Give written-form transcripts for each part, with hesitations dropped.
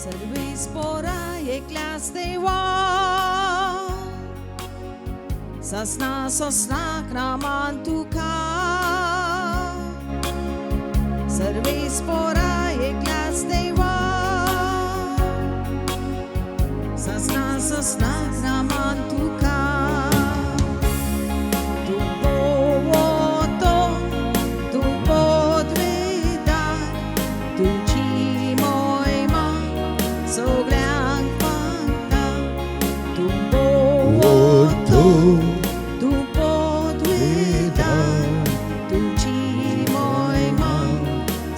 Service पोरा एकल्याच देवा ससना ससनाक Naaman तुका सर्वीस पोरा एकल्याच देवा ससना ससनाक नामान तुका तूं पोवतो तूं पोदवेदा तुजी मोयमा सगळ्यांक पांगता तूं पोवतो तूं पोदवेदा तुजी मोयमा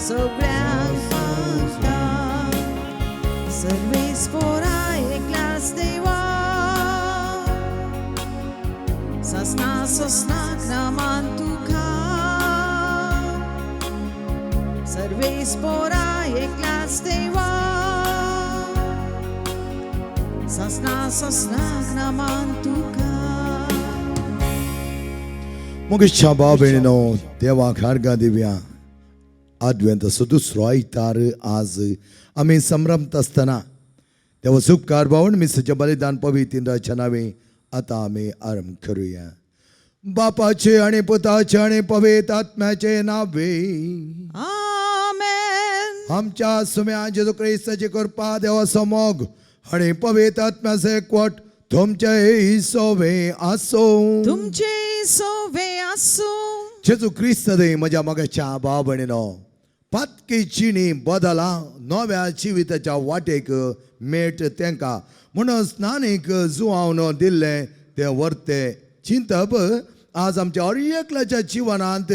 सगळ्यांक पांगता सर्वेस पोरा एकल्याच देवा ससना ससनाक नामान तुका सर्वेस पोरा एकल्याच देवा ससना ससनाक नामान तुका. मुगेशा भाव भयणीनो, देवाक हार्गां दिवया. आदवेंत दुसरो आयतार आज आमी संभ्रमत आसतना देवा सुपकार भावन मिसाचें बलिदान पवित्र नांवे आतां आमी आरंभ करुया. बापाचे आनी पुताचे आनी पवित्र आत्म्याचे नावे. आमेन. आमच्या सुम्या जेजू क्रिस्ताची कृपा, देवाचो मोग आनी पवित्र आत्म्याचो एकवट तुमचे सोवे आसो. तुमचे सोवे आसूं. जेजू क्रिस्त दे. म्हज्या मोगाच्या भाव भयणीनो, पातकी जिणी बदला नव्या जिविताच्या वाटेक मेट तेंका म्हणून स्नानीक जुवावन दिल्लें तें वर्ते चिंतप आज आमच्या हर एकल्याच्या जिवनांत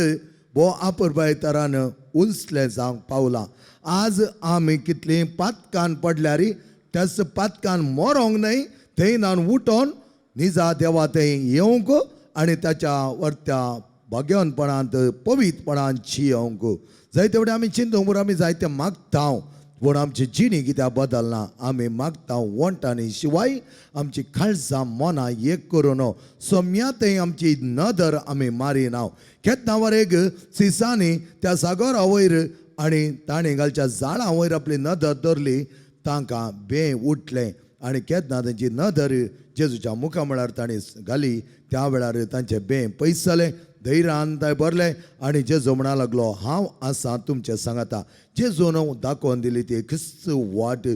भोव आपुरबाय तरान उंचलें जावंक पावलां. आज आमी कितलीं पातकान पडल्यार त्याच पातकान मरोंक न्हय, थंयनान उठोन निजा देवा थंय येवंक आनी ताच्या वर्त्या भाग्यवनपणांत पवित्रपणान जियोवंक जायते फुडें आमी चिंतूंक पुरो. आमी जायते मागता पूण आमची जिणी कित्याक बदलना? आमी मागता वंटांनी शिवाय आमची काळजां मनां एक करून सोम्या थंय आमची नदर आमी मारिना. केन्ना वरेक सिसांनी त्या सागरा वयर आनी ताणें घालच्या जाळां वयर आपली नदर दवरली, तांकां बें उठलें आनी केन्ना तांची नदर जेजूच्या मुखा म्हळ्यार तांणी घाली, त्या वेळार तांचें बें पयस जालें, धैर्यान ते भरलें आनी जेजू म्हणा लागलो, हांव आसा तुमचें सांगाता. जेजून दाखोवन दिली ती क्रिस्त वाट,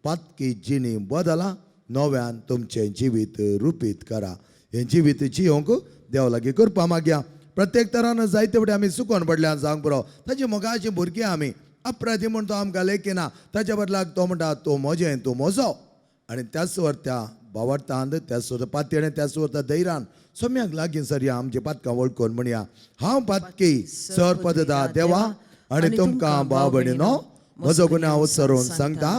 पातकी जिणी बदला, नव्यान तुमचें जिवीत रुपीत करा. हें जिवीत जियोंक देव लागीं करपा मागया. प्रत्येक तरान जायते फुडें आमी चुकोन पडल्या जावंक पुरो. ताची मोगाची भुरगीं आमी, अपराधी म्हण तो आमकां लेखिना. ताच्या बदलाक तो म्हणटा, तूं म्हजें, तूं म्हजो. आनी त्याच वर त्या भावार्थान, त्याच वर पातयेणे, त्याच वर त्या धैर्यान सोम्याक लागीं सरया. आमची पातकां वळखून म्हणया, हांव पातकी सर पदता देवा आनी तुमकां भाव भयणीनो म्हजो गुन्यांव सरून सांगता.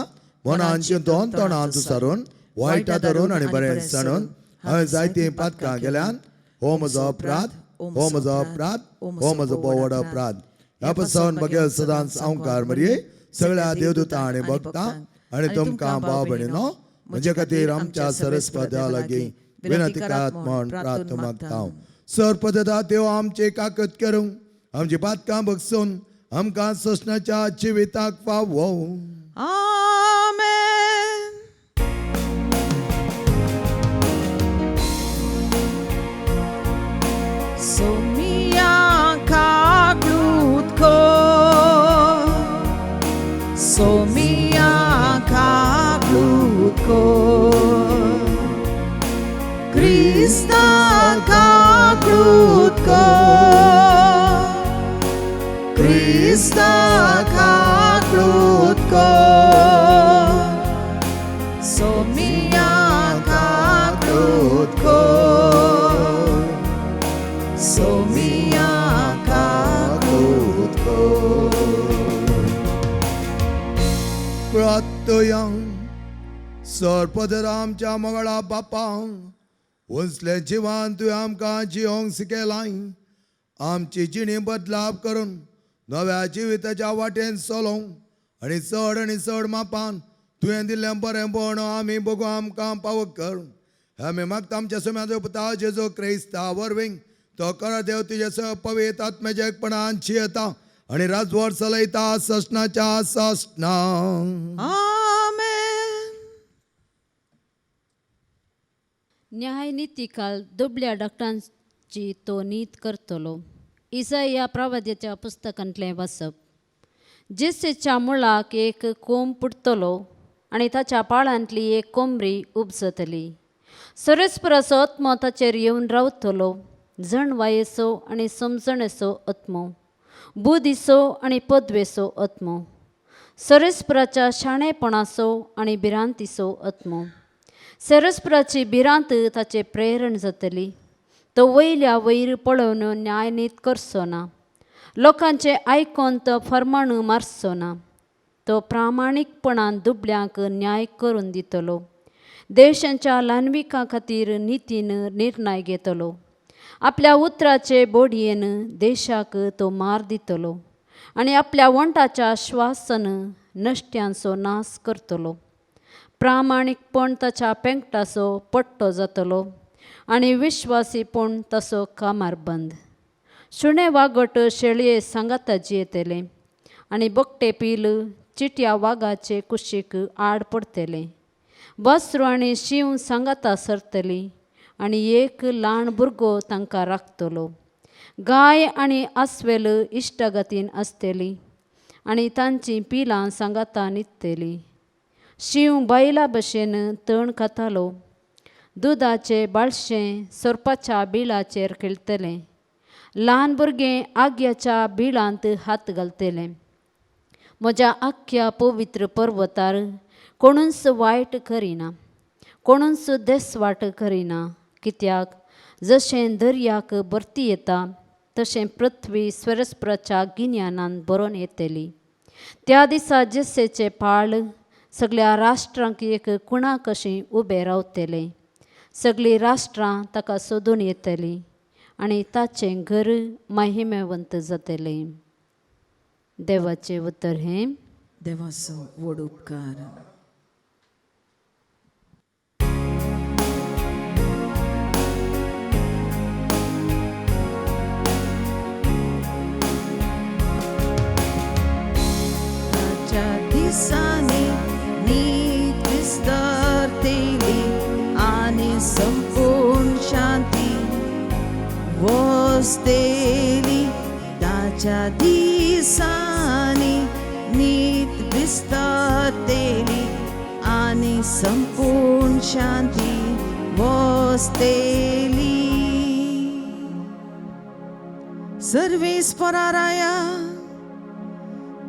मनान चिंतून, तोंडान सारून, वायटा धरून आनी बरें सांडून हांवें जायतीं पातकां केल्यान. हो म्हजो अपराध, हो म्हजो अपराध, हो म्हजो भोव अपराध. ह्या पसून बगेल सदांच सावकार मरये, सगळ्या देवदूतां आनी भक्तां आनी तुमकां भाव भयणीनो म्हजे खातीर आमच्या सरस्पत्या लागीं विनंती करात म्हण प्रार्थ मागता. सर पदता देव आमचे काकत करूं, आमची पातकां बगसून आमकां सोसणाच्या जिविताक फावो. आमेन. सोमिया काकलूत को, सोमिया काकलूत को, क्रिस्ता काकलूत को, क्रिस्ता काकलूत को, सोमिया काकलूत को, सोमिया काकलूत को. प्रार्थया. सरपदर आमच्या मंगळा बापा, उंचले जिवान तुवें आमकां जियोंक शिकयलाय. आमची जिणी बदलाप करून नव्या जिविताच्या वाटेन चलोवंक आनी चड आनी चड मापान तुवें दिल्लें बरेंपण आमी बगू आमकां पावक कर. आमी मागता आमच्या सुम्या पुता जेजू क्रिस्ता वरवीं. तो कर देव तुजे स पवित्र आत्म्याच्या एकपणान जियेता आनी राजवट चलयता ससनाच्या ससना. आमेन. न्यायनितीकाल दुबल्या डॉक्टरांची तो नीत करतलो. इसाया प्रवाद्याच्या पुस्तकांतलें वाचप. जेसेच्या मुळाक एक कोंब पुडटलो आनी ताच्या पाळांतली एक कोमरी उपजतली. सरस्पराचो आत्मो ताचेर येवन रावतलो, जणवायेचो आनी समजणेचो आत्मो, बुदीचो आनी पदवेचो आत्मो, सरस्पराच्या शाणेपणाचो आनी भिरांतीचो आत्मो. सरस्पराची भिरांत ताचें प्रेरण जातली. तो वयल्या वयर पळोवन न्यायनीत करचो ना, लोकांचें आयकोन तो फर्माण मारचो ना. तो प्रामाणीकपणान दुबल्यांक न्याय करून दितलो, देशांच्या ल्हानविकां खातीर नितीन निर्णय घेतलो. आपल्या उतराचे बोडयेन देशाक तो मार दितलो आनी आपल्या वंटाच्या श्वासन नश्ट्यांचो नाश करतलो. प्रामाणीकपण ताच्या पेंकटाचो पट्टो जातलो आनी विश्वासीपण ताचो कामारबंद. सुणें वागट शेळये सांगाता जियेतलें आनी बोकटे पील चिटया वागाचे कुशीक आड पडटलें. वासरू आनी शींव सांगाता सरतली आनी एक ल्हान भुरगो तांकां राखतलो. गाय आनी आस्वेल इश्टागतीन आसतली आनी तांचीं पिलां सांगाता न्हिदतलीं. शींव बायलां भशेन तण खातालो, दुदाचे बाळशें सोरपाच्या बिळाचेर खेळटलें. ल्हान भुरगें आग्याच्या बिळांत हात घालतलें. म्हज्या आख्ख्या पवित्र पर्वतार कोणूच वायट करिना, कोणूच देसवाट करिना. कित्याक जशें दर्याक भरती येता तशें पृथ्वी स्वरस्पराच्या गिन्यानान बरोवन येतली. त्या दिसा जेसेचे पाळ सगळ्या राष्ट्रांक एक कुणा कशी उबें रावतलें. सगळीं राष्ट्रां ताका सोदून येतलीं आनी ताचें घर महिमेवंत जातलें. देवाचें उतर हें. देवाचो व्हड उपकार. ताच्या दिसांनी नीत विस्तारतली आनी संपूर्ण शांती वसतली. ताच्या दिसांनी नीत विस्तारतली आनी संपूर्ण शांती वसतली. सर्वेस्पराराया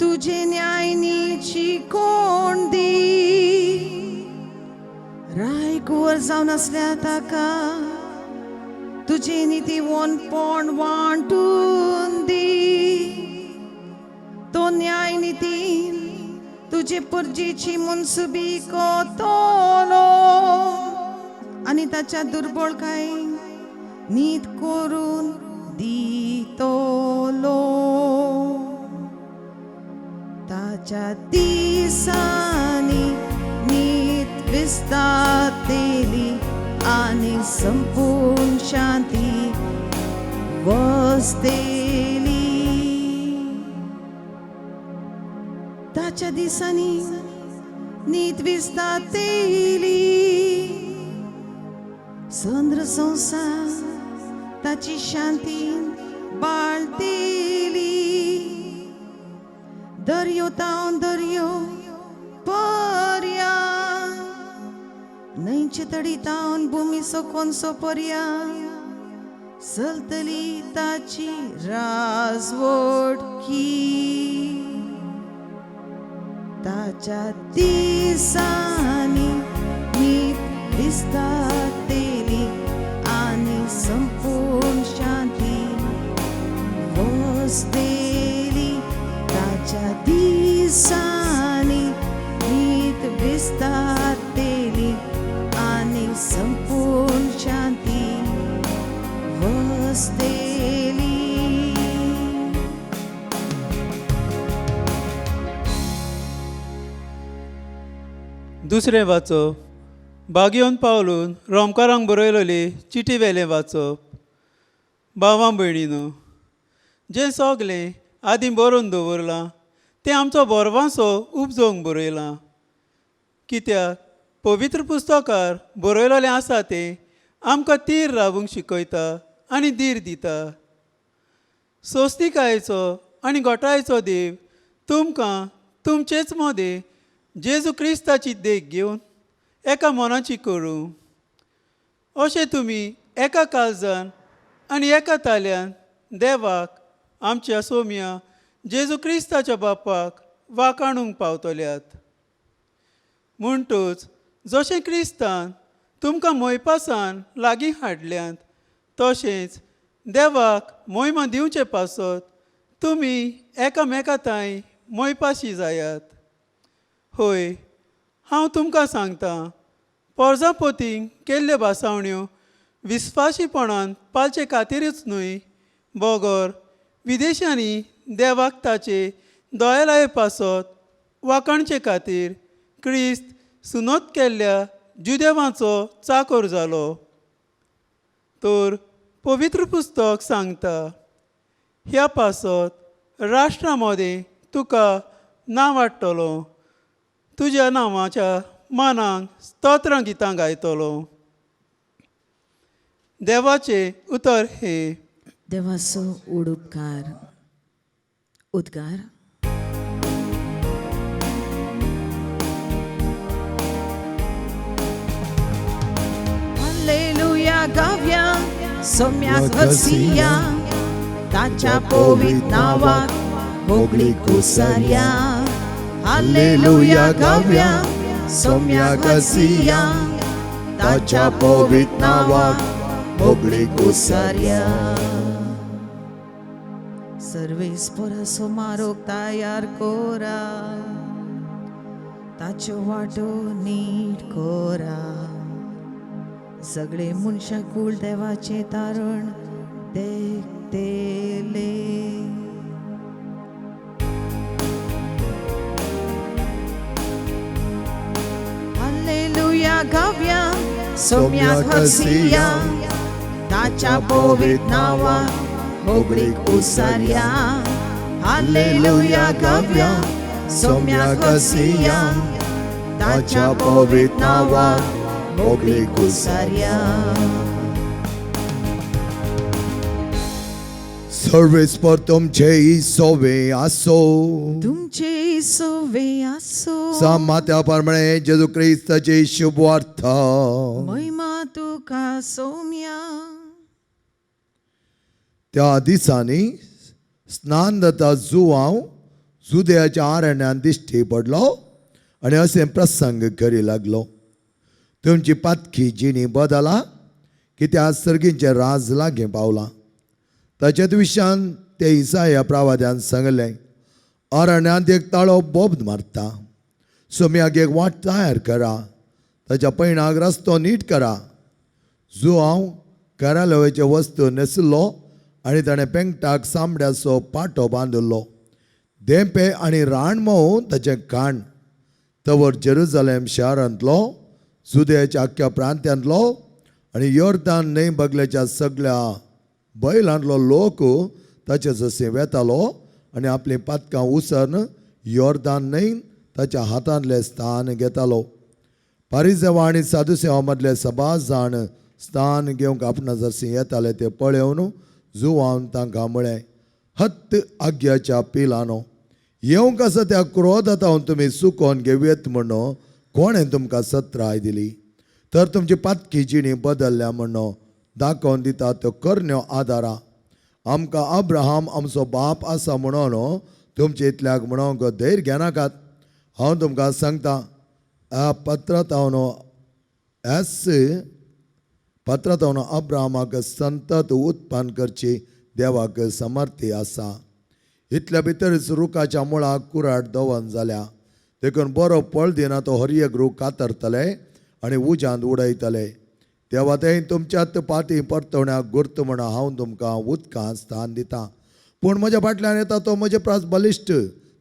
तुझे न्यायनीची कोण दी, राय कुंवर जावन आसल्या ताका तुजे निती वनपण वांटून दी. तो न्याय निती तुजे परजेची मनसुबी कोतलो आनी ताच्या दुर्बळकाय नीत करून दितलो. ताच्या दिसांनी नीत विस्तारतली आनी संपूर्ण शांती वसतली. ताच्या दिसांनी नीत विस्तारतली, चंद्र संवसार ताची शांती बाळतली. दर्यो तावन दर्यो पर्या, न्हंयचे तडी तावन भुमीचो कोनसो पर्या, चलतली ताची राजवटकी. ताच्या दिसांनी नीत विस्तारतली आनी संपूर्ण शांती वसतली. ताच्या दिसांनी नीत विस्तारतली आनी संपूर्ण शांती वसतली. दुसरें वाचप. बागयोन पावलून रोमकारांक बरयलोली चिटी वेलें वाचप. भावां भयणीनो, जें सगलें आदीं बरोवन दवरलां तें आमचो बोरवांसो उपजोवंक बरयलां. कित्याक पवित्र पुस्तकार बरयलोलें आसा तें आमकां तीर रावूंक शिकयता आनी धीर दिता. सोंसणिकायेचो आनी गोठायेचो देव तुमकां तुमचेच मदें जेजू क्रिस्ताची देख घेवन एका मनाची करूं. अशें तुमी एका काळजान आनी एका ताल्यान देवाक आमच्या सोम्या जेजू क्रिस्ताच्या बापाक वाकाणूंक पावतल्यात. म्हणटूच जशें क्रिस्तान तुमकां मोयपासान लागीं हाडल्यात तशेंच देवाक मोयमा दिवचे पासत तुमी एकामेका तांय मोयपाशी जायात. हय, हांव तुमकां सांगतां, पोरजापोतींक केल्ल्यो भासावण्यो विस्वाशीपणान पाळचे खातीरूच न्हय, बगर विदेशांनी देवाक ताचे दोयालाये पासत वाकाणचे खातीर क्रिस्त सुनोत केल्ल्या जुदेवांचो चाकोर जालो. तर पवित्र पुस्तक सांगता, ह्या पासत राष्ट्रा मदें तुका नांव वाडटलो, तुज्या नांवाच्या मानाक स्तोत्रां गितां गायतलो. देवाचें उतर हें. देवाचो उडुपकार उद्गार. हालेलुया गाव्या सोम्याक हसिया, ताच्या पवित्र नांवाक होगळी कुसारया. हालेलुया गाव्या सोम्याक हसिया, ताच्या पवित्र नांवाक होगळी कुसारया. सर्वेस्परा सोमारोक तयार कोरा, ताच्यो वाटो नीट कोरा. सगळे मनशां कूळ देवाचें तारण देखतले. हालेलुया गाव्या सोम्याक हसिया, ताच्या पवित्र नांवाक होगळी कुसारया. हालेलुया गाव्या सोम्याक हसिया, ताच्या पवित्र नांवाक होगळी कुसारया. सर्वेस्पर तुमचे सोवे आसो, तुमचे सोवे आसो. सामात्या प्रमाणे जेजू क्रिस्ताची शुभवार्ता. महिमा तुका सोम्या. त्या दिसांनी स्नान जाता जुवांव जुदयाच्या आरण्यान दिश्टी पडलो आनी अशें प्रसंग करी लागलो. तुमची पातकी जिणी बदला कित्याक सर्गींचें राज लागीं पावलां. ताच्याच विशयान ते इसाया प्रावाद्यान सांगलें, अरण्यांत एक ताळो बोब मारता, सोम्याक एक वाट तयार करा, ताच्या पयणाक रस्तो नीट करा. जुवांव करालोवेचे वस्तू न्हेसलो आनी ताणें पेंगटाक चामड्याचो पाटो बांदिल्लो. धेंपे आनी राणमोव ताचें काण. तवर जेरुजलेम शारांतलो, जुदयाच्या आख्ख्या प्रांत्यांतलो आनी योर्दान न्हंय बगलेच्या सगळ्या बैलांतलो लोक ताचे जशें वेतालो आनी आपलीं पातकां उसरन योर्दान न्हंय ताच्या हातांतलें स्थान घेतालो. पारिजेवा आनी साधुसेवा मदले सभा जाण स्थान घेवंक आपणा जशें येताले ते पळोवन जुवान तांकां म्हळें, हत्त आग्याच्या पिलानो, येवंक आसा त्या क्रोधांत तुमी सुकोवन घेवयेत म्हणून कोणें तुमकां सत्राय दिली? तर तुमची पातकी जिणी बदल्ल्या म्हणून दाखोवन दिता त्यो करण्यो आदारा. आमकां अब्राहम आमचो बाप आसा म्हणून तुमचे इतल्याक म्हणूंक धैर्य घेनाकात. हांव तुमकां सांगता, ह्या पत्रांत एस पत्रांत अब्राहमाक संतत उत्पन्न करची देवाक समर्थी आसा. इतल्या भितरच रुखाच्या मुळाक कुराड दवन जाल्या, देखून बरो पळ दिना तो हर एक रूख कातरतले आनी उज्यांत उडयतले. देवा तें तुमच्यात पाती परतवण्याक गुर्त म्हण हांव तुमकां उदकांत स्थान दिता, पूण म्हज्या फाटल्यान येता तो म्हजे प्रास बलिश्ट,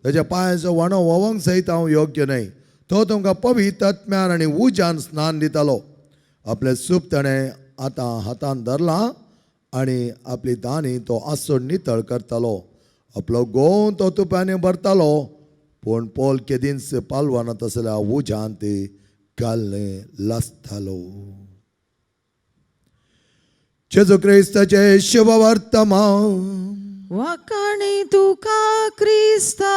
ताच्या पांयाचो व्हाणो व्होवंक सयत हांव योग्य न्हय. तो तुमकां पवित्र आत्म्यान आनी उज्यान स्नान दितालो. आपलें सूप ताणें आतां हातान धरलां आनी आपली दानी तो आसून नितळ करतालो. आपलो गोंव तो तुप्यांनी भरतालो, पूण पोल केदींच पालवाना तसल्या उज्यान ती घालणे लासतालो. जेजू क्रिस्ताचे शुभ वर्तमान. वाकाणी तुका क्रिस्ता.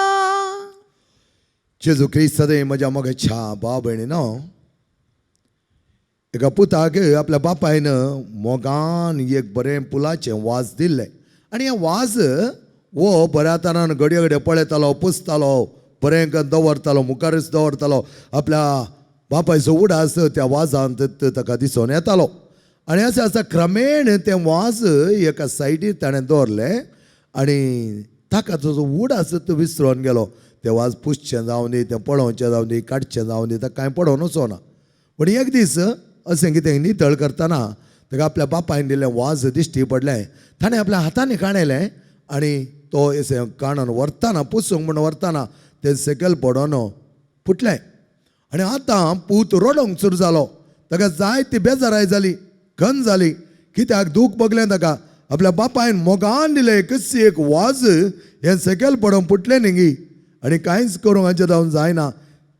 जेजू क्रिस्त सदैव म्हज्या मोगाच्या भाव भयणीनो, एका पुताक आपल्या बापायन मोगान एक बरें पुलाचें वाज दिल्लें आनी हें वाज हो बऱ्या तरान घडये घडये पळयतालो, पुसतालो, बरें करून दवरतालो, मुखारच दवरतालो. आपल्या बापायचो उडास त्या वाजांत ताका दिसून येतालो. आनी अशें आसा क्रमेण तें वाज एका सायडीर ताणें दवरलें आनी ताका ताजो उडास तो विसरून गेलो. तें वाज पुसचें जावं दी, तें पळोवचें जावं दी, काडचें जावं दी, ताका कांय पडोवन वचना. पूण एक दीस अशें कितें नितळ करतना ताका आपल्या बापायन दिल्लें वाज दिश्टी पडलें. ताणें आपल्या हातांनी काणयलें आनी तो अशें काणून व्हरतना, पुसूंक म्हूण व्हरतना तें सकयल पडोन फुटलें. आनी आतां पूत रडोंक सुरू जालो. ताका जायती बेजाराय जाली, खंत जाली, कित्याक दूख भोगलें ताका. आपल्या बापायन मोगान दिलें कशी एक वाज हें सकयल पडोन फुटलें न्ही गी, आनी कांयच करूंक हांचें जावन जायना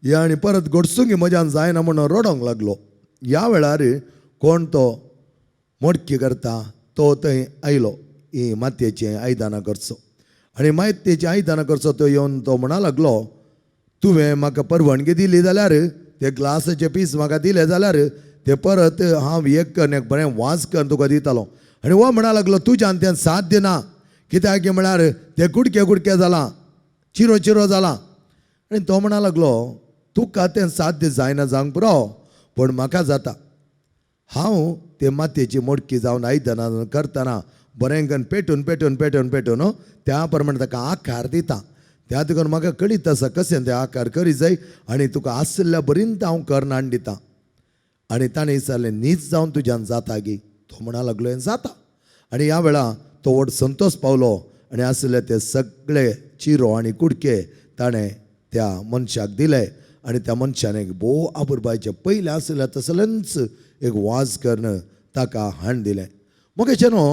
हें आनी परत घडसूंक म्हज्यान जायना म्हणून रडोंक लागलो. ह्या वेळार कोण तो मोडकी करता तो थंय आयलो, ही मातयेचीं आयदनां करचो. आनी मातयेचीं आयदनां करचो तो येवन तो म्हणा लागलो, तुवें म्हाका परवानगी दिली जाल्यार, ते ग्लासाचे पीस म्हाका दिले जाल्यार ते परत हांव एक करून एक बरें वाज करून तुका दितालो. आनी हो म्हणा लागलो, तुज्यान तें साध्य ना, कित्याक म्हळ्यार ते कुडके कुडके जालां, चिरो चिरो जालां. आनी तो म्हणा लागलो, तुका तें साध्य जायना जावंक पुरो, पूण म्हाका जाता. हांव ते मातयेची मोडकी जावन आयदनां करतना बरें करून पेटून पेटून पेटून पेटून त्या प्रमाणे ताका आकार दिता. त्या देखून म्हाका कळीत आसा कशें ते आकार करी जाय आनी तुका आशिल्ल्या बरीन हांव करून हाडून दिता. आनी ताणें विचारलें, नीच जावन तुज्यान जाता गी? तो म्हणा लागलो, हें जाता. आनी ह्या वेळा तो व्हड संतोश पावलो आनी आशिल्ले ते सगळे चिरो आनी कुडके ताणें त्या मनशाक दिले. आनी त्या मनशान एक भोव आपुरबायचें पयलें आशिल्लें तसलेंच एक वाज करून ताका हाडून दिलें. मोगेचें न्हू,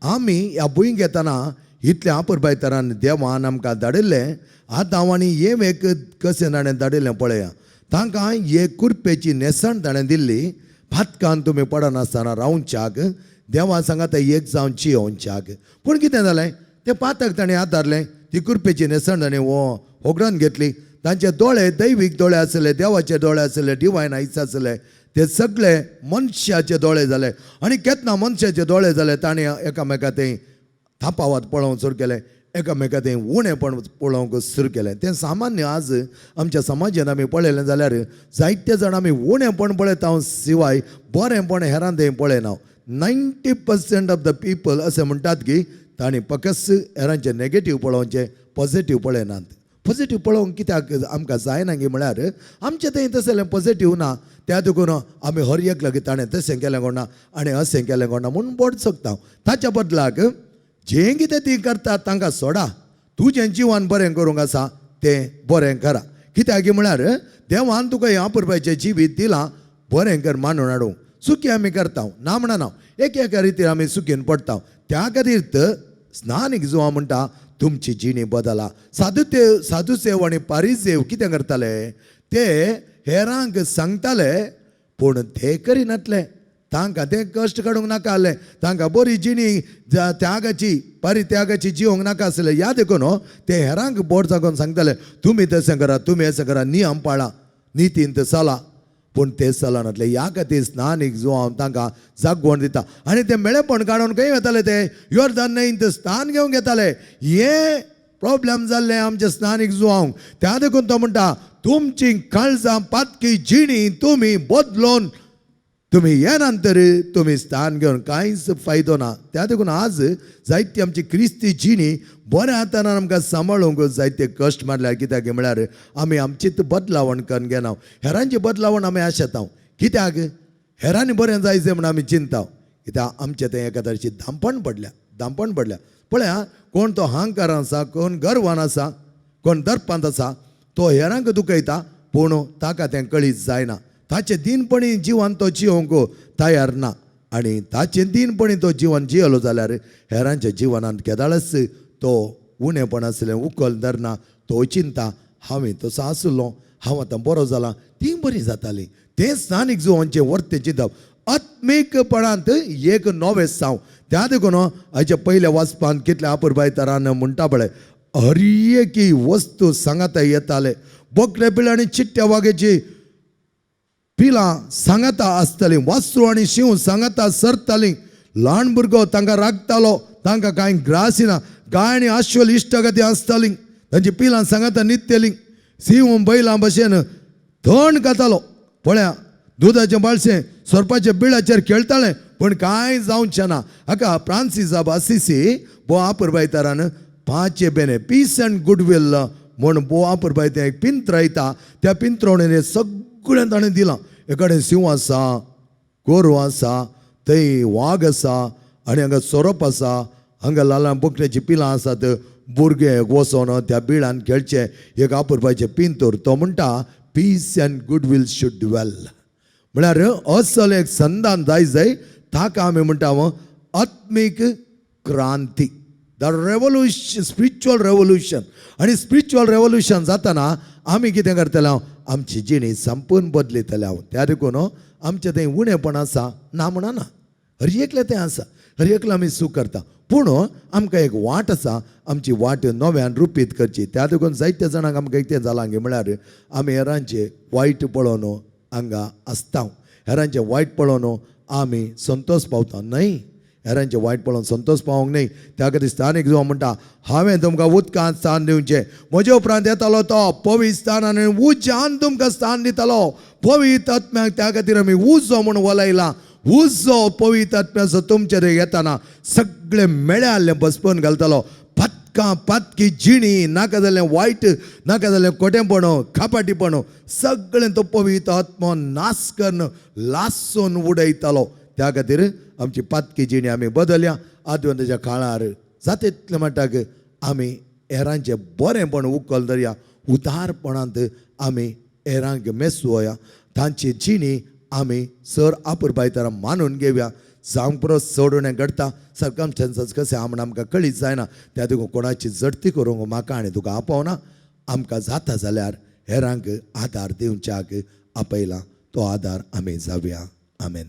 आमी ह्या भुंयक येतना इतलें आपुरबाय तरान देवान आमकां धाडिल्लें. आतां आनी हें एक कशें ताणें धाडिल्लें पळया. तांकां एक कुरपेची न्हेसण ताणें दिल्ली, भातकान तुमी पडनासतना रावच्याक, देवा सांगाता एक जावन जियोवच्याक. पूण कितें जालें, तें पातक ताणें आदारलें, ती कुरपेची न्हेसण ताणें होगडावन घेतली. तांचे दोळे दैवीक दोळे आसले, देवाचे दोळे आसले, डिवायन आयस आसले, ते सगळे मनशाचे दोळे जाले. आनी केन्ना मनशाचे दोळे जाले ताणें एकामेका थंय थापावत पळोवंक सुरू केलें, एकामेका थंय उणेपण पळोवंक सुरू केलें. तें सामान्य आज आमच्या समाजान आमी पळयलें जाल्यार जायते जाण आमी उणेपण पळयता शिवाय बरेंपण हेरां थंय पळयना. 90% ऑफ the people अशें म्हणटात की तांणी फकत हेरांचें नेगेटीव पळोवचें, पॉझिटीव पळयनात. पॉझिटीव पळोवंक कित्याक आमकां जायना गी म्हळ्यार आमचें थंय तसलें पॉझिटीव ना, त्या देखून आमी हर एक लागीं ताणें तशें केलें कोणा आनी अशें केलें कोणा म्हूण बोट सोदता. ताच्या बदलाक जें कितें ती करतात तांकां सोडा, तुजें जिवन बरें करूंक आसा तें बरें करा. कित्याक म्हळ्यार देवान तुका हें आपुरबायचें जिवीत दिलां, बरें कर मानून हाडूंक. सुखी आमी करता ना म्हणना, एक एका रितीन आमी सुखीन पडटा. त्या खातीर स्नानीक जुवा म्हणटा तुमची जिणी बदला. साधुसेव आनी पारिसेव कितें करताले, ते हेरांक सांगताले पूण ते करिनातले. तांकां तें कश्ट काडूंक नाका आसलें, तांकां बरी जिणी त्यागाची परित्यागाची जिवंक नाका आसलें. ह्या देखून ते हेरांक बोट जागोवन सांगताले तुमी तशें करा, तुमी अशें करा, नियम पाळा, नितीन चला. पूण ते चलनातले. ह्या खातीर स्नानीक जुवांव तांकां जागवण दिता. आनी ते मेळेपण काडून खंय वताले, ते योर्दान न्हंयत स्थान घेवंक येताले. हें प्रॉब्लम जाल्लें आमच्या स्नानीक जुवांक. त्या देखून तो म्हणटा तुमची काळजां पातकी जिणी तुमी बदलोन तुमी हे नंतर तुमी स्थान घेवन कांयच फायदो ना. त्या देखून आज जायती आमची क्रिस्ती जिणी बऱ्या हातान आमकां सांबाळूंक जायते कश्ट मारल्यार. कित्याक म्हळ्यार आमी आमचीच बदलावण करून घेना, हेरांची बदलावण आमी आशेता. कित्याक हेरांनी बरें जाय जाय म्हूण आमी चिंता, कित्याक आमचें तें एका तरेची धांपण पडल्या, धांपण पडल्या. पळया कोण तो अहंकारान आसा, कोण गर्वान आसा, कोण दर्पांत आसा, तो हेरांक दुखयता पूण ताका तें कळीत जायना. ताचें दिनपणी जिवन तो जिवंक तयार ना आनी ताचें दिनपणी तो जिवन जियेलो जाल्यार हेरांच्या जिवनांत केदाळच तो उणेपण आसलें उखल धरना. तो चिंता हांवें तसो आसलो, हांव आतां बरो जाला, तीं बरीं जातालीं. तें स्थानीक जुवांचें वर्तें चिंतप. आत्मीकपणांत एक नवें साव. त्या देखून हाच्या पयल्या वाचपान कितल्या अपुरबाय तरान म्हणटा पळय, हर एकी वस्तू सांगाता येताले. बोकड्या पिलां आनी चिट्ट्या वागेची पिलां सांगाता आसतालीं, वासरू आनी शींव सांगाता सरतालीं. ल्हान भुरगो तांकां राखतालो, तांकां कांय ग्रास ना. गाय आनी आश्वल इश्टागती आसतालीं, तांची पिलां सांगाता न्हिदतलीं. शींव बैलां भशेन थंड खातालो. पळया दुदाचें बाळशें सोरपाच्या बिळाचेर खेळटालें, पूण कांय जावचें ना. हाका फ्रांसीस ऑफ असिसी बो अपुरबायतारान पांचे बेने पीस अँड गुडवील म्हूण बो अपुरबाय तें एक पिंत्रायता. त्या पिंत्रवणेन सगळें ताणें दिलां. एकाडेन शिंव आसा, गोरवां आसा, थंय वाग आसा आनी हांगा सोरोप आसा, हांगा ल्हान बोकड्याचीं पिलां आसात. भुरगे वचोन त्या बिळान खेळचें एक अपुरबायचें पिंतूर. तो म्हणटा peace and goodwill should dwell. म्हळ्यार असल एक संदान जाय जाय, ताका आमी म्हणटा आत्मीक क्रांती, the revolution, spiritual revolution. आनी स्पिरिच्युअल रेवोल्युशन जाताना आमी कितें करतले हांव, आमची जिणी संपूर्ण बदलितले हांव. त्या देखून आमचें थंय उणेपण आसा ना म्हणना, हर एकलें तें आसा, हर एकलो आमी चूक करता, पूण आमकां एक वाट आसा, आमची वाट नव्यान रुपीत करची. त्या देखून जायत्या जाणांक आमकां कितें जालां गे म्हळ्यार आमी हेरांचें वायट पळोवन हांगा आसता, हेरांचें वायट पळोवन आमी संतोश पावता न्हय. हेरांचें वायट पळोवन संतोश पावोंक न्हय. त्या खातीर स्थानीक जो म्हणटा, हांवें तुमकां उदकांत स्थान दिवचें, म्हजे उपरांत येतालो तो पवित्र स्थान आनी उज्यान तुमकां स्थान दितालो. पवित्र आत्म्याक त्या खातीर आमी उजो म्हूण वलयला. उजो पवित्र आत्म्याचो तुमचेर येताना सगळें मेळ्याल्लें बसपून घालतालो. पातकां पातकी जिणी, नाका जाल्लें वायट, नाका जाल्लें खोटेंपण, खापाटीपण, सगळें तो पवित्र आत्मो नाश करून लासून उडयतालो. त्या खातीर आमची पातकी जिणी आमी बदलया. आदवंताच्या काळार जाता तितलें म्हणटाक आमी हेरांचें बरेंपण उखल धरया, उदारपणांत आमी हेरांक मेसवया, तांची जिणी आमी सर अपुरबायतारा मानून घेवया. जावंक पुरो चड उणें घडटा, सर्कमस्टन्सीस कशें आहा म्हण आमकां कळीत जायना. त्या देखून कोणाची जडती करूंक म्हाका आनी तुका आपोवना. आमकां जाता जाल्यार हेरांक आदार दिवच्याक आपयला, तो आदार आमी जावया. आमेन.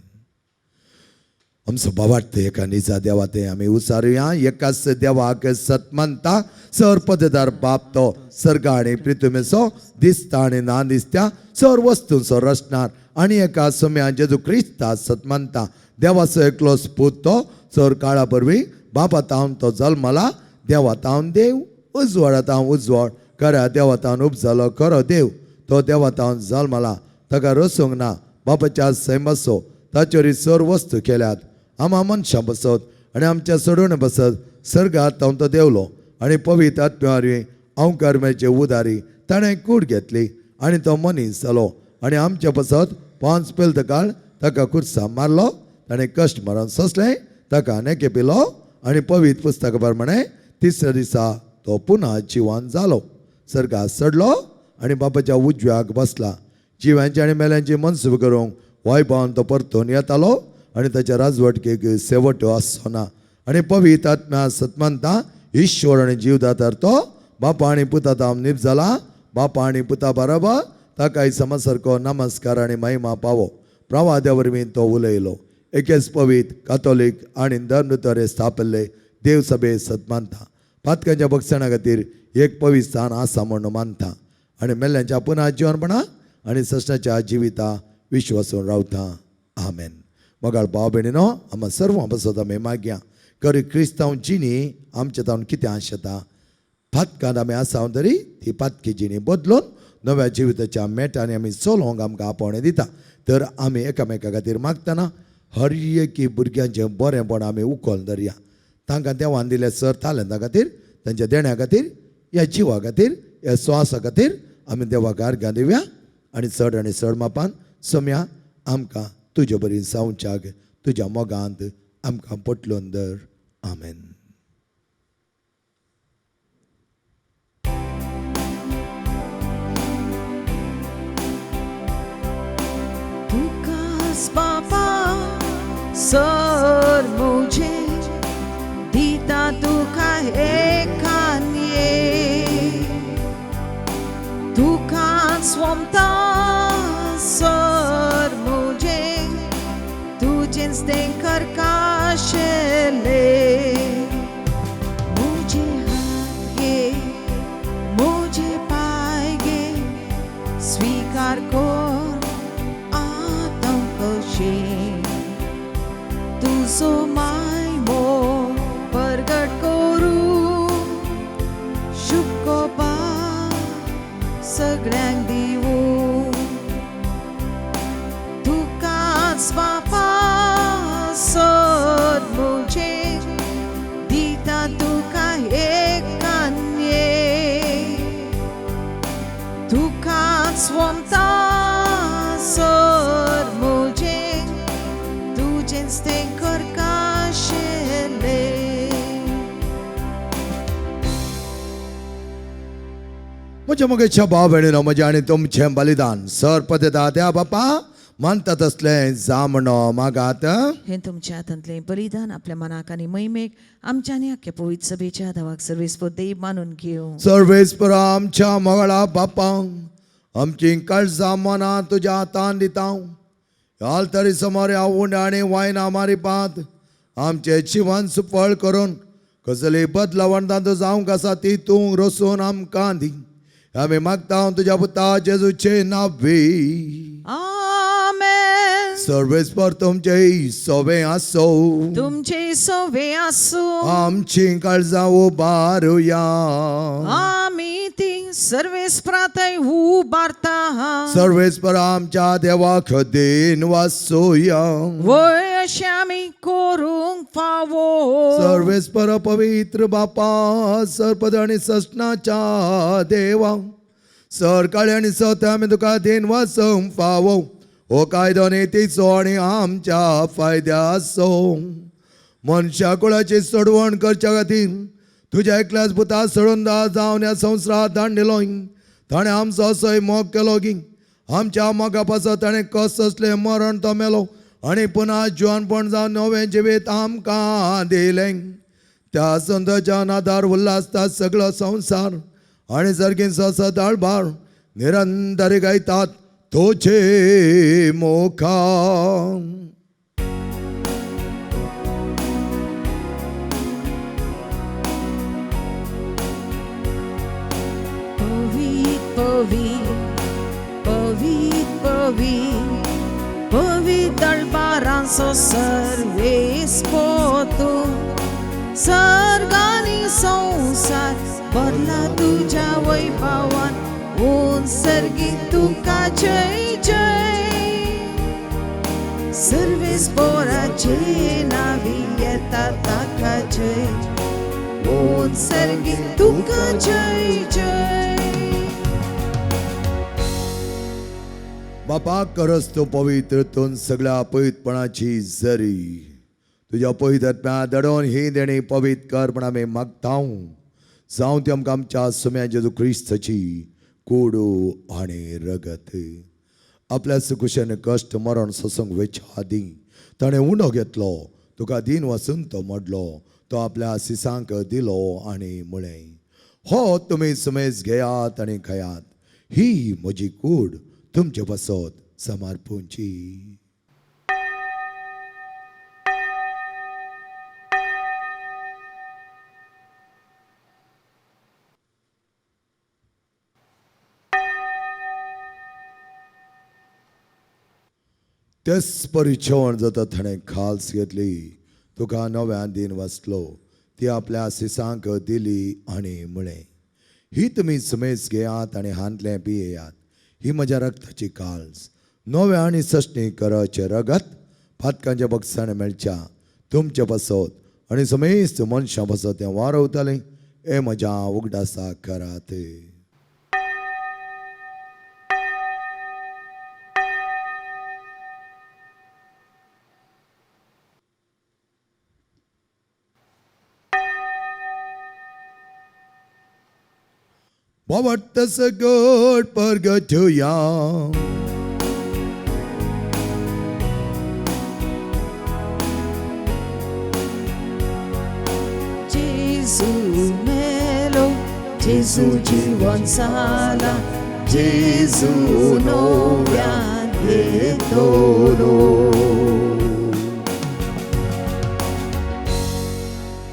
आमचो बाबार्थ एका निजा देवा ते आमी उचारुया. एकाच देवाक सत मानता, सर पददार बाप तो सर्ग आनी पृथ्वीचो दिसता आनी ना दिसत्या सर वस्तूंचो रचणार, आनी एका सम्या जेजू क्रिस्ता सत मानता, देवाचो एकलो पूत तो सर काळा वरवीं बापा तावन तो जल्मला, देवा तावन देव, उजवाडा तावन उजवाड, खऱ्या देवा तावन उपजालो खरो देव, तो देवा तावन जल्मला, ताका रसूंक ना, बापाच्या सैमाचो ताचेर सर वस्तू केल्यात, आमा मनशां बसत आनी आमच्या सोडून बसत सर्गात तावन तो देवलो आनी पवित्र आत्म्या वरवीं अंवकारम्याचे उदारी ताणें कूड घेतली आनी तो मनीस जालो आनी आमच्या बसत 5 पेल्त काळ ताका खुर्सा मारलो, ताणें कश्ट मरण सोंसलें, ताका नेके पिलो आनी पवित्र पुस्तका प्रमाणे तिसऱ्या दिसा तो पुन्हा जिवान जालो, सर्गात चडलो आनी बापाच्या उजव्याक बसला, जिव्यांचे आनी मेल्यांची मनसूब करूंक वैभवान तो परतून येतालो आनी ताच्या राजवटकेक शेवट आसचो ना. आनी पवित्र आत्म्या सतमानता ईश्वर आनी जीवदातार तो बापा आनी पुता तावन निप जाला, बापा आनी पुता बरोबर ताकाय समसारको नमस्कार आनी महिमा पावो. प्रवाद्या वरवीं तो उलयलो. एकेच पवित्र कातोलीक आनी धर्मतरे स्थापिल्ले देवसभे सतमानता पातकांच्या बक्षणा खातीर एक पवित्र स्थान आसा म्हूण मानता आनी मेल्ल्यांच्या पुनः जिवनपणा आनी सश्णाच्या जिविता विश्वासून रावता. आमेन. मोगाळ भाव भयणीनो, आमकां सर्वां पासत आमी मागया. करी क्रिस्तांव जिणी आमच्या तावन कितें आशेता, पातकांत आमी आसा तरी ती पातकी जिणी बदलून नव्या जिविताच्या मेटांनी आमी चलोवंक आमकां आपोवणें दिता. तर आमी एकामेका खातीर मागतना हर एकी भुरग्यांचें बरेंपण आमी उखल धरया. तांकां देवान दिले सर तालेंता खातीर, तांच्या देण्या खातीर, ह्या जिवा खातीर, ह्या स्वासा खातीर आमी देवाक आर्गां दिवया आनी चड आनी चड मापान सम्या आमकां तुजे बरी जावच्याक तुज्या मोगांत आमकां पटलोवन धर. आमेन. तुकास बापा सर मुझे दिता तुका एकानये, तुका स्वमता सर मुझे, तुका म्हज्या मोगेच्या भाव भयणीनो, म्हजें आनी तुमचें बलिदान सरपद त्या बापा मानता तसलें जामणो मागात. हें तुमच्या हातांतलें बलिदान आपल्या मनाक आनी महिमेक आमच्या आनी आख्या पवित्र सभेच्या धावाक सर्वेस्पर देव मानून घेवं. सर्वेस्पर आमच्या मगळा बापा, आमची काळजां मनां तुज्या हातान दिता. आलतरी समोर ह्या उंड आनी वायना मारिपात आमचें जिवन सुफळ करून कसली बदलावण तांतूं जावंक आसा ती तूं रसून आमकां दी. आमी मागता तुज्या पुता जेजूचे नांवी. आमेन. सर्वेस्पर तुमचे सोबे आसो. तुमचे सोवे आसूं. आमची काळजां उबारुया. आमी ती सर्वेस्परातय उबारता. सर्वेस्पर आमच्या देवाक दीन वासोया. वय अशें आमी करूंक फावो. सर्वेस्पर पवित्र बापा, सरपद आनी ससनाच्या देवा, सरकाळी आनी सत आमी तुका दीन वासूंक फावो. हो कायदो नितीचो आनी आमच्या फायद्याचो. मनशा कुळाची सोडवण करच्या खातीर तुज्या एकल्याच पुता सोडून दा जावन ह्या संवसारांत धाडलो. ताणें आमचो असोय मोग केलो की आमच्या मोगा पासत ताणें कस असलें मरण तो मेलो आनी पुन्हा जिवनपण जावन नवें जिवीत आमकां दिलें. त्या संताच्या आदार उल्हासता सगळो संवसार आनी सारकी सदाळबार निरंतर गायतात तुझे मोखा. पवित पवित पवित पवित पवित दळबारांचो सर्वेस्पर तूं, सर्गानी संवसार भरला तुज्या वैभवान. ओन सर्गी तुका जय जय. सर्वेस्पराचे नावी येता ताका जय. ओन सर्गी तुका जय जय. बापा, करस तूं पवित्र तूं सगळ्या पवित्रपणाची जरी तुज्या पवित्र आत्म्या दडोवन ही देणी पवित्र कर म्हण आमी मागता. जावं ती आमकां आमच्या सुम्या जेजू क्रिस्ताची कोडू आनी रगत. आपल्या सुकुशेन कश्ट मरण सोसूंक वेच्या आदीं ताणें उंडो घेतलो, तुका दीन वचून तो मोडलो, तो आपल्या सिसांक दिलो आनी म्हळें, हो तुमी सुमेज घेयात आनी खायात, ही म्हजी कूड तुमचे पासत समर्पूंची. तेच परी जेवण जाता ताणें खाल्स घेतली, तुका नव्यान दीन वाचलो, ती आपल्या सिसांक दिली आनी म्हळें, ही तुमी सुमेज घेयात आनी हांतलें पियेयात, ही म्हज्या रक्ताची काल्स, नव्या आनी सश्णी कराचें रगत पातकांच्या बक्षाणे मेळच्या तुमचे पासत आनी समेस्त मनशां पासत तें वारवतालें. हे म्हज्या उगडासा करात. बाबट सगट परगटया. जेजू मेलो, जेजू जिवन जाला, जेजू नव्यान येतलो.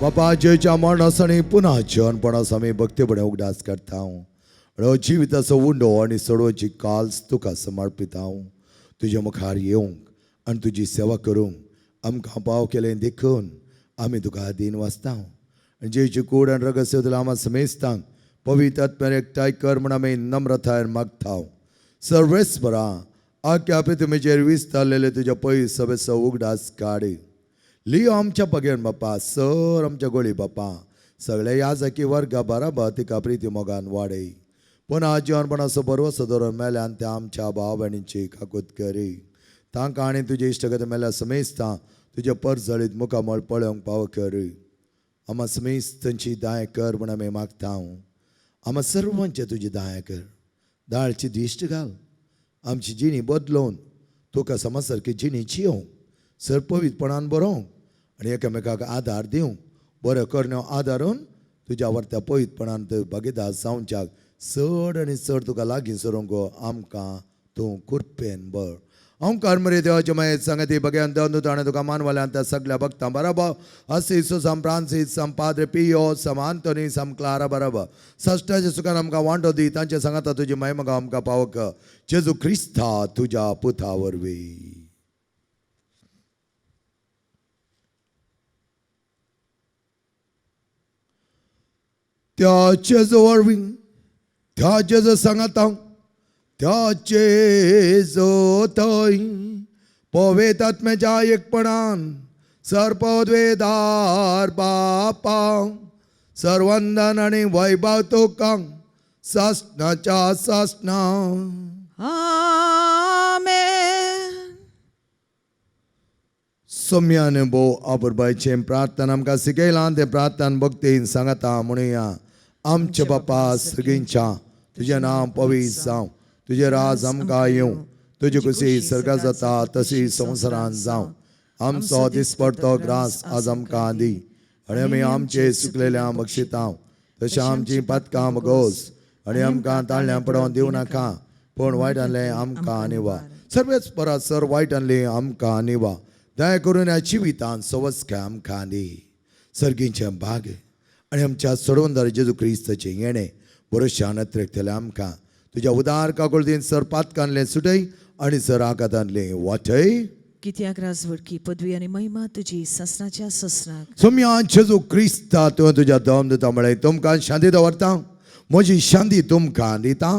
बापा, जेच्या मरणास आनी पुन्हा जिवनपणास आमी भक्तीपणे उगडास करता. आनी जिविताचो उंडो आनी सोडोवची काल्स तुका समर्पिता. तुज्या मुखार येवंक आनी तुजी सेवा करूंक आमकां पाव केलें देखून आमी तुका दीन वाचता. आनी जेची कूड आनी रगत सेवतल्या आमा समेस्तांक पवित्र आत्म्यान एकठांय कर म्हण आमी नम्रतायेन मागता. सर्वेस्परा, आख्या पृथ्वीचेर विस्तारलेले तुज्या पयस सभेचो उगडास काड. लियो आमच्या पगेन बापा, सर आमच्या गोळी बापा, सगळे याजकी वर्गा बराबर तिका प्रिती मोगान वाडय. पुन्हा जिवनपणाचो बरवसो दवरून मेल्यान त्या आमच्या भाव भयणींची काकूत करी. तांकां आनी तुजे इश्टगत मेल्या समेस्तां तुजे परजळीत मुखामळ पळोवंक पाव करी. आमा समेस्तांची दाय कर म्हण आमी मागता. आमा सर्वांचे तुजी दया कर, दाळची दिश्ट घाल, आमची जिणी बदलोवन तुका समजसारकी जिणी जियोवंक, सर पवित्रपणान बरोवंक आनी एकामेकाक आदार दिवंक, बऱ्यो करण्यो आदारून तुज्या वर्त्या पवित्रपणान तूं भागीदार जावच्याक चड आनी चड तुका लागीं सरूंक आमकां तूं कृपेन बर. ओंकार मरे देवाचे मायेत सांगती भगयान देवन ताणें तुका मानवल्यान त्या सगळ्या भक्तां बरोबर असी सम फ्रांसीस सम पाद्रे पियो सम आंतोनी सम क्लारा बरोबर सश्टाच्या सुखान आमकां वांटो दी, तांचे सांगाता तुजी महिमा आमकां पावक जेजू क्रिस्ता तुज्या पुता वरवीं. त्या जेजू वरवीं, त्या जेजू सांगाता, त्या जेजू थंय पवेत आत्म्याच्या एकपणान सर्पद्वेदार बापा सर्वंदन आनी वैभव तुका सासणाच्या सासणा. आमेन. सोम्यान भोव आपुरबायचें प्रार्थना आमकां शिकयलां, तें प्रार्थना भक्तीन सांगता म्हणुया. आमच्या बापा सगळींच्या तुजें नांव पवित्र जावं, तुजें राज आमकां येवं, तुजी खुशी सर्गात जाता तशी संवसारांत जावं. आमचो दिसपडतो ग्रास आज आमकां दी आनी आमी आमचे सुकलेल्या बक्षितांव तशें आमची पातकां भोगोस आनी आमकां ताळल्यां पडोवन दिवं नाका, पूण वायट आणलें आमकां निवा. सर्वेच परत सर वायट आणलें आमकां निवा. दया करून ह्या जिवितान सवस्काय आमकां दी. सर्गीचें भाग आनी आमच्या सोडवणदार जेजू क्रिस्ताचें येणें भरोश्यान अत्रेकतलें आमकां तुज्या उदार काकुळतीन सर पातकांतलें सुटय आनी सर आकातांतलें वाटय. कित्याक राजवडकी पदवी आनी महिमा तुजी ससनाच्या ससनाक. सोम्या जेजू क्रिस्ता तुवें तुज्या दम दिता म्हळें तुमकां शांती दवरता, म्हजी शांती तुमकां दिता.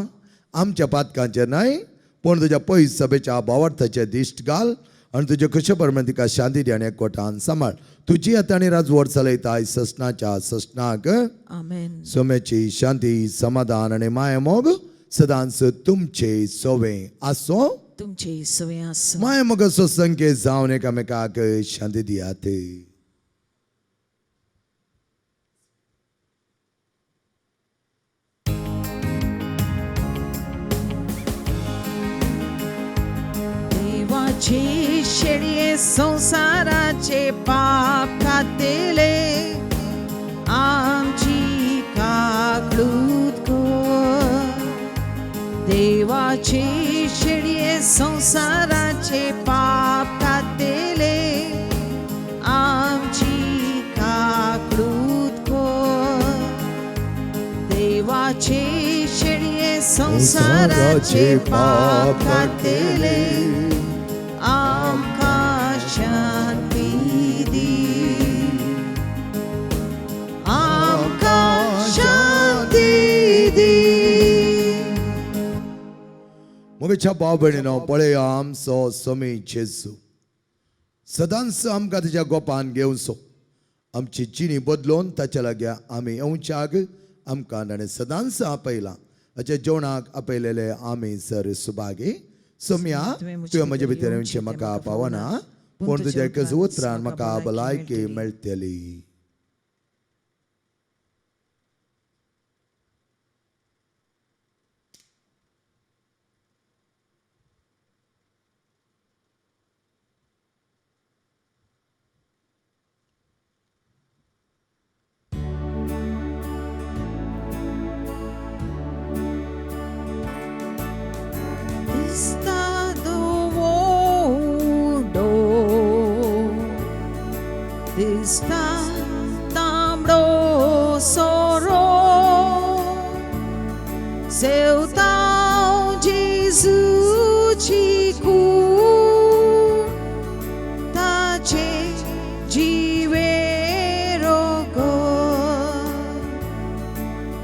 आमच्या पातकांचेर न्हय पूण तुज्या पयस सभेच्या भावार्थाचे दिश्ट घाल आनी तुजे कशे प्रमाणे तिका शांती दी आनी एकवटान सांबाळ. तुजी आतां आनी राजवट चलयता ससनाच्या ससनाक. आमेन. सोम्याची शांती समाधान आनी मायामोग सदांच तुमचे सोवे आसो. तुमचे सवे आसो. मायामोगाचो संकेत जावन एकामेकाक शांती दियात. देवाचे शेळये संवसाराचे पाप खातेले आमची काकळूत कर. देवाचे शेळये संवसाराचे पाप खातेले आमची काकळूत कर. देवाचे शेळये संवसाराचे पाप खातेले आमकां शांती दी, आमकां शांती दी. म्हज्या भाव भयणीनो पळया आमचो समी जेजू सदांच आमकां तेज्या गोपान घेवचो. आमची जिणी बदलून ताच्या लागीं आमी येवच्याक आमकां ताणें सदांच आपयलां. हाच्या जेवणाक आपयलेले आमी सर सुभागी. सोम्या तुवें म्हजे भितर येवचें म्हाका पावना, पूण तुज्या एकच उतरान म्हाका भलायकी मेळटली. दिसता दवो दिसता तांबडो सोरो सेवता जेजूची कूड ताचे जिवे रोग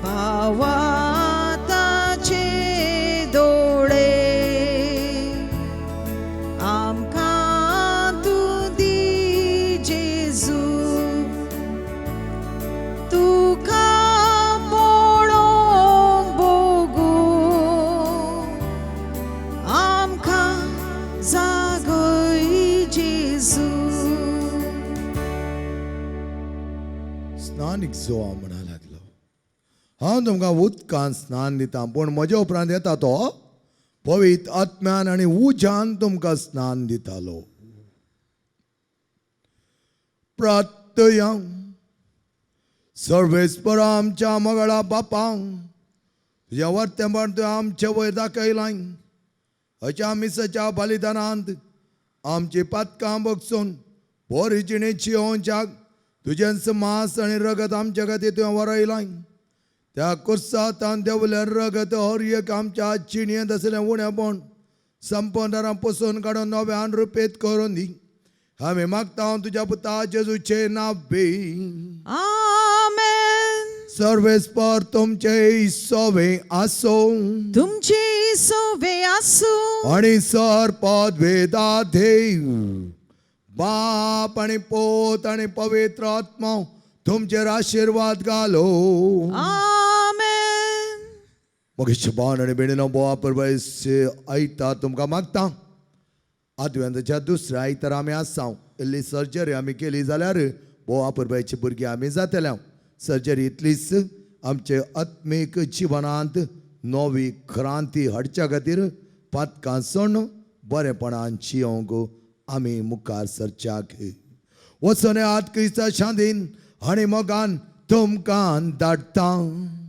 भावा ताचे दोळे आमकां तूं दी जेजू तुका पळोवंक भोगू आमकां जागय जेजू. स्नानीक जोआ म्हणा लागलो, हांव तुमकां उदकान स्नान दिता, पूण म्हज्या उपरांत येता तो पवित्र आत्म्यान आनी उज्यान तुमकां स्नान दितालो. प्रार्थया. सर्वेस्पर आमच्या मगळा बापांक, तुज्या वर्तेपण तुवें आमचे वयर दाखयलां. हच्या मिसाच्या बलिदानांत आमची पातकां बगसून बरी जिणेची येवच्याक तुजेंच मांस आनी रगत आमच्या खातीर तुवें वरयलां. त्या कुर्सांत देंवलें रगत हर एक आमच्या जिणेंत आसलें उणेपण संपदारां पसून काडून नव्यान रुपेत करून दी. आमी मागता तुज्या पुता जेजूचे नांव. आमेन. सर्वेस्पर तुमचे सोवे आसो. तुमचे सोवे आसूं. आणि सर पदवेदा देव बाप आणि पोत आणि पवित्र आत्मा तुमचेर आशिर्वाद घालो. आमेन. मग शबान आणि बेणीनो बोवा परबायस आयता तुमकां मागता. आदव्यांताच्या दुसऱ्या आयतार आमी आसा. इल्ली सर्जरी आमी केली जाल्यार बोवा परबायची भुरगीं आमी जातले. सर्जरी इतलीच आमचे आत्मीक जिवनांत नवी क्रांती हाडच्या खातीर पातकां सोण बरेपणान जियोंक आमी मुखार सरच्याक वचून आत क्रिस्ता शांतीन आनी मोगान तुमकां धाडटा.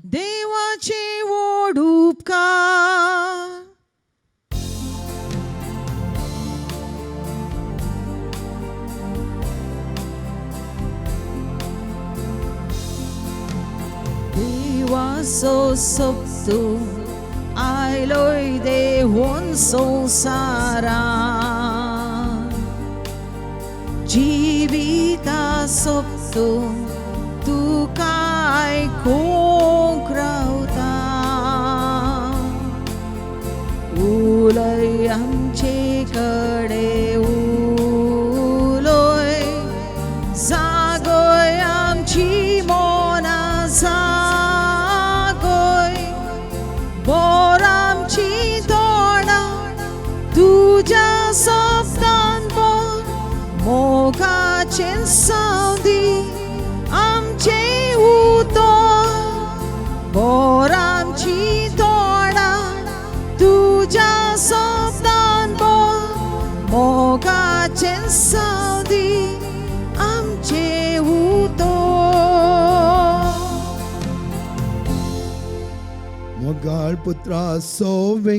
देवाचे व्हड उपकार. देवाचो सोबतू आयलोय देवून संवसारांत, जिविता सोबतू तुका आयकूंक रावता. उलय आमचे कडे उलय, जागय आमची मनां जागय, बोर आमची तोंडां तुज्या शब्दान बोर, मोगाचें सावदी आमचें उतर, बोर आमची तोंडां तुज्या शब्दान बोर, मोगाचें सावदी आमचें उतर. मोगाळ पुत्रा सोवे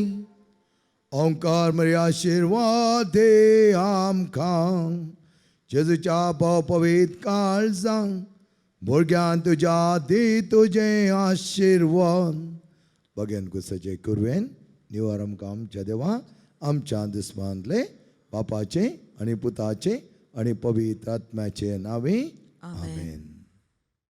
ओंकार मरी आशिर्वाद दे आमकां. जेजूच्या भाव पवित्र काळजां भुरग्यान तुज्या दी तुजें आशिर्वाद. बगेन कुसाचे कुरवेन निवार आमकां आमच्या देवा आमच्या दुस्मानले बापाचे आनी पुताचे आनी पवित्र आत्म्याचे नांवे. आमेन.